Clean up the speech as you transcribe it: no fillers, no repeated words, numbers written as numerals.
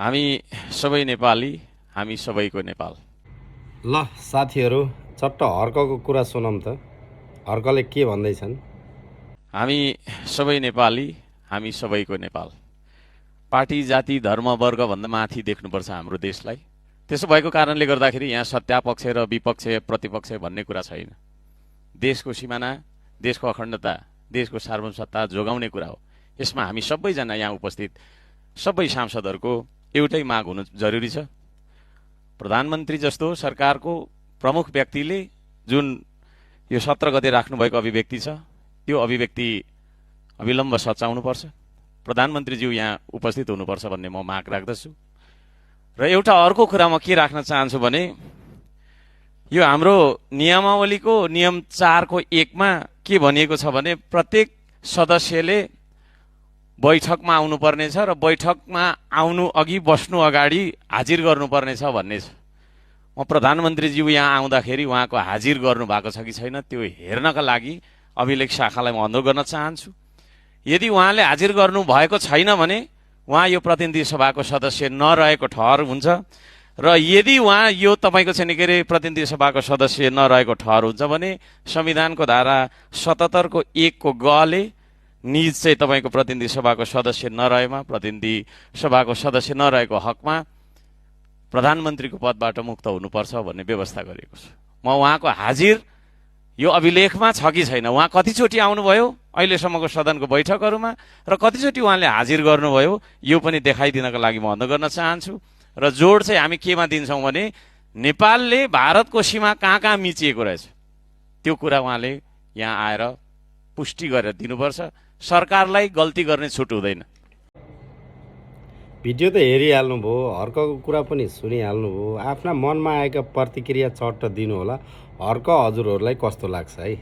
हामी सबै नेपाली, हामी सबैको नेपाल। ल साथीहरू, चट्ट हर्कको कुरा सुनौँ त। हर्कले के भन्दैछन्? हामी सबै नेपाली, हामी सबैको नेपाल। पार्टी, जाति, धर्म, वर्गभन्दा माथि देख्नुपर्छ हाम्रो देशलाई। त्यसो भएको कारणले गर्दाखेरि यहाँ सत्तापक्ष र विपक्ष, प्रतिपक्ष भन्ने कुरा छैन। देशको सिमाना, देशको अखण्डता, देशको सार्वभौमसत्ता जोगाउने कुरा हो। यसमा हामी सबैजना यहाँ उपस्थित सबै सांसदहरूको एउटै माग हुनु जरुरी छ। प्रधानमन्त्री जस्तो सरकारको प्रमुख व्यक्तिले जुन यो 17 गते राख्नुभएको अभिव्यक्ति छ, त्यो अभिव्यक्ति अविलम्ब सच्याउनुपर्छ। प्रधानमन्त्रीज्यू यहाँ उपस्थित हुनुपर्छ भन्ने म माग राख्दछु। र एउटा अर्को कुरा म के राख्न चाहन्छु भने, यो हाम्रो नियमावलीको नियम 4 को 1 मा के भनिएको छ भने प्रत्येक सदस्यले बैठकमा आउनुपर्नेछ र बैठकमा आउनु अघि बस्नु अगाडि हाजिर गर्नुपर्नेछ भन्ने छ। म प्रधानमन्त्रीज्यू यहाँ आउँदाखेरि उहाँको हाजिर गर्नु भएको छ कि छैन त्यो हेर्नका लागि अभिलेख शाखालाई म अनुरोध गर्न चाहन्छु। यदि उहाँले हाजिर गर्नु भएको छैन भने उहाँ यो प्रतिनिधि सभाको सदस्य नरहेको ठहर हुन्छ र यदि उहाँ यो तपाईँको चाहिँ के अरे प्रतिनिधि सभाको सदस्य नरहेको ठहर हुन्छ भने संविधानको धारा 77 को 1 को ग ले निज चाहिँ तपाईँको प्रतिनिधि सभाको सदस्य नरहेमा, प्रतिनिधि सभाको सदस्य नरहेको हकमा प्रधानमन्त्रीको पदबाट मुक्त हुनुपर्छ भन्ने व्यवस्था गरिएको छ। म उहाँको हाजिर यो अभिलेखमा छ कि छैन, उहाँ कतिचोटि आउनुभयो अहिलेसम्मको सदनको बैठकहरूमा र कतिचोटि उहाँले हाजिर गर्नुभयो यो पनि देखाइदिनको लागि म अनुरोध गर्न चाहन्छु। र जोड चाहिँ हामी केमा दिन्छौँ भने नेपालले भारतको सीमा कहाँ कहाँ मिचिएको रहेछ त्यो कुरा उहाँले यहाँ आएर पुष्टि गरेर दिनुपर्छ। सरकारलाई गल्ती गर्ने छुट हुँदैन। भिडियो त हेरिहाल्नुभयो, हर्कको कुरा पनि सुनिहाल्नुभयो। आफ्ना मनमा आएका प्रतिक्रिया चट्ट दिनु होला। हर्क हजुरहरूलाई कस्तो लाग्छ है?